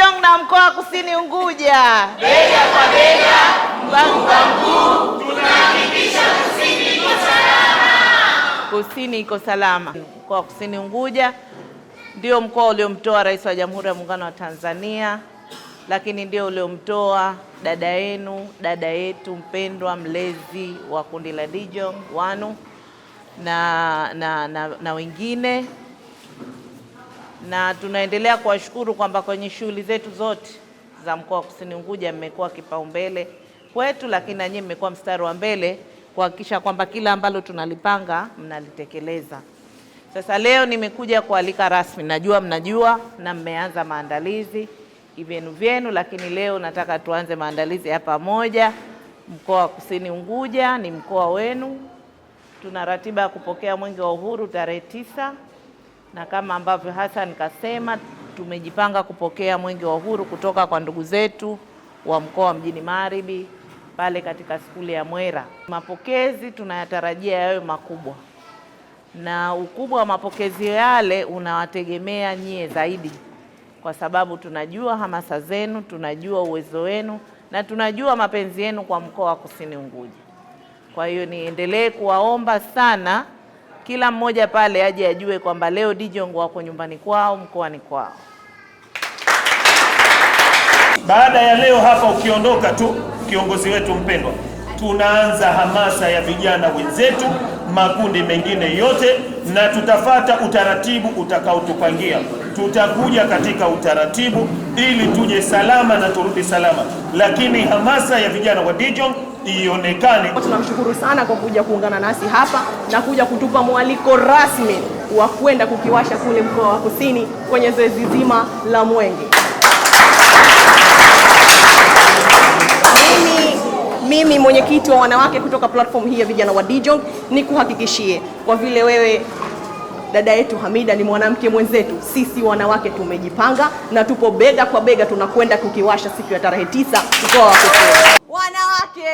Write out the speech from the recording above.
Dijong na mkoa wa Kusini Unguja, Bega kwa bega, mguu kwa mguu, tunahakikisha Kusini iko salama. Kusini iko salama. Mkoa wa Kusini Unguja ndio mkoa uliomtoa Rais wa Jamhuri ya Muungano wa Tanzania, lakini ndio uliomtoa dada yenu, dada yetu mpendwa, mlezi wa kundi la Dijong Wanu na wengine, na tunaendelea kuwashukuru kwamba kwenye shughuli zetu zote za mkoa wa Kusini Unguja mmekuwa kipaumbele kwetu, lakini na nyinyi mmekuwa mstari wa mbele kuhakikisha kwamba kila ambalo tunalipanga mnalitekeleza. Sasa leo nimekuja kualika rasmi, najua mnajua na mmeanza maandalizi vyenu vyenu, lakini leo nataka tuanze maandalizi ya pamoja. Mkoa wa Kusini Unguja ni mkoa wenu. Tuna ratiba ya kupokea Mwenge wa Uhuru tarehe 9, na kama ambavyo Hassan kasema, tumejipanga kupokea Mwenge wa Uhuru kutoka kwa ndugu zetu wa mkoa wa Mjini Magharibi pale katika skuli ya Mwera. Mapokezi tunayatarajia yawe makubwa, na ukubwa wa mapokezi yale unawategemea nyie zaidi, kwa sababu tunajua hamasa zenu, tunajua uwezo wenu na tunajua mapenzi yenu kwa mkoa wa Kusini Unguja. Kwa hiyo niendelee kuwaomba sana kila mmoja pale aje ajue kwamba leo Dijong wako nyumbani kwao, mkoani kwao. Baada ya leo hapa ukiondoka tu, kiongozi wetu mpendwa, tunaanza hamasa ya vijana wenzetu, makundi mengine yote, na tutafata utaratibu utakaotupangia. Tutakuja katika utaratibu ili tuje salama na turudi salama, lakini hamasa ya vijana wa Dijong ionekane. Tunamshukuru sana kwa kuja kuungana nasi hapa na kuja kutupa mwaliko rasmi wa kwenda kukiwasha kule mkoa wa Kusini kwenye zoezi zima la Mwenge. Mimi mwenyekiti wa wanawake kutoka platform hii ya vijana wa Dijong, nikuhakikishie kwa vile wewe dada yetu Hamida ni mwanamke mwenzetu, sisi wanawake tumejipanga na tupo bega kwa bega, tunakwenda kukiwasha siku ya tarehe 9 mkoa wa Kusini. Wanawake